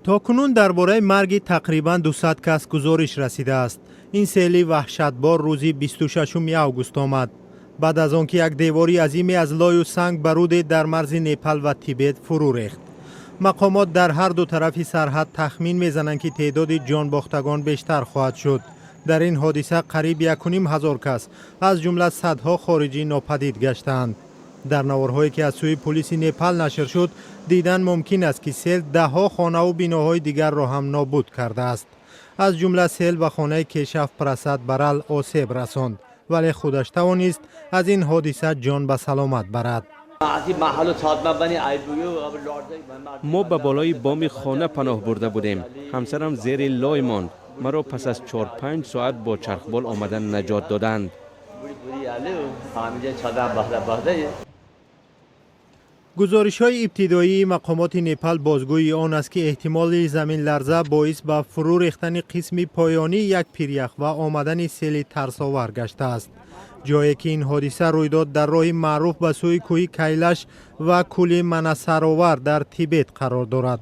То кунун дар бораи марги тақрибан 200 кас гузориш расидааст. Ин сели ваҳшатбор рӯзи 26 август омад, баъд аз он ки як девори азиме аз лою санг ба руде дар марзи Непал ва Тибет фурӯ рехт. Мақомот дар ҳар ду тарафи сарҳад тахмин мезананд, ки теъдоди ҷонбохтагон бештар хоҳад шуд. Дар ин ҳодиса қариб 1500 кас, аз ҷумла садҳо хориҷӣ, нопадид гаштаанд. Дар наворҳое, ки аз сӯи пулиси Непал нашр шуд, дидан мумкин аст, ки сел даҳҳо хонаву биноҳои дигарро ҳам нобуд кардааст. Аз ҷумла сел ба хонаи Кешав Прасад Барал осеб расонд, вале худаш тавонист аз ин ҳодиса ҷон ба саломат барад. Мо ба болои боми хона паноҳ бурда будем. Ҳамсарам зери лой монд. Маро пас аз 4-5 соат бо чархбол омадан наҷот доданд. Гузоришҳои ибтидоии мақомоти Непал бозгӯи он аст, ки эҳтимоли заминларза боис ба фурӯ рехтани қисми поёнии як пирях ва омадани сели тарсовар гаштааст. Ҷое ки ин ҳодиса рӯй дод, дар роҳи маъруф ба сӯи кӯҳи Кайлаш ва кӯли Манасаровар дар Тибет қарор дорад.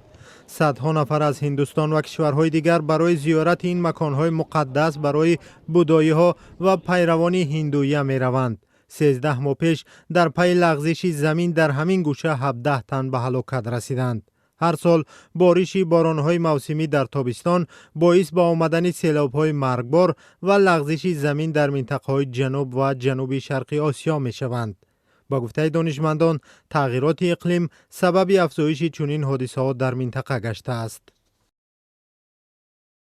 Садҳо нафар аз Ҳиндустон ва кишварҳои дигар барои зиёрати ин маконҳои муқаддас барои будоиҳо ва пайравони ҳиндуя мераванд. 13 моҳ пеш дар пайи лағзиши замин дар ҳамин гӯша 17 тан ба ҳалокат расиданд. Ҳар сол бориши боронҳои мавсимӣ дар тобистон боис ба омадани селобҳои маргбор ва лағзиши замин дар минтақаҳои ҷануб ва ҷануби шарқи Осиё мешаванд. Ба гуфтаи донишмандон, тағйироти иқлим сабаби афзоиши чунин ҳодисаҳо дар минтақа гаштааст.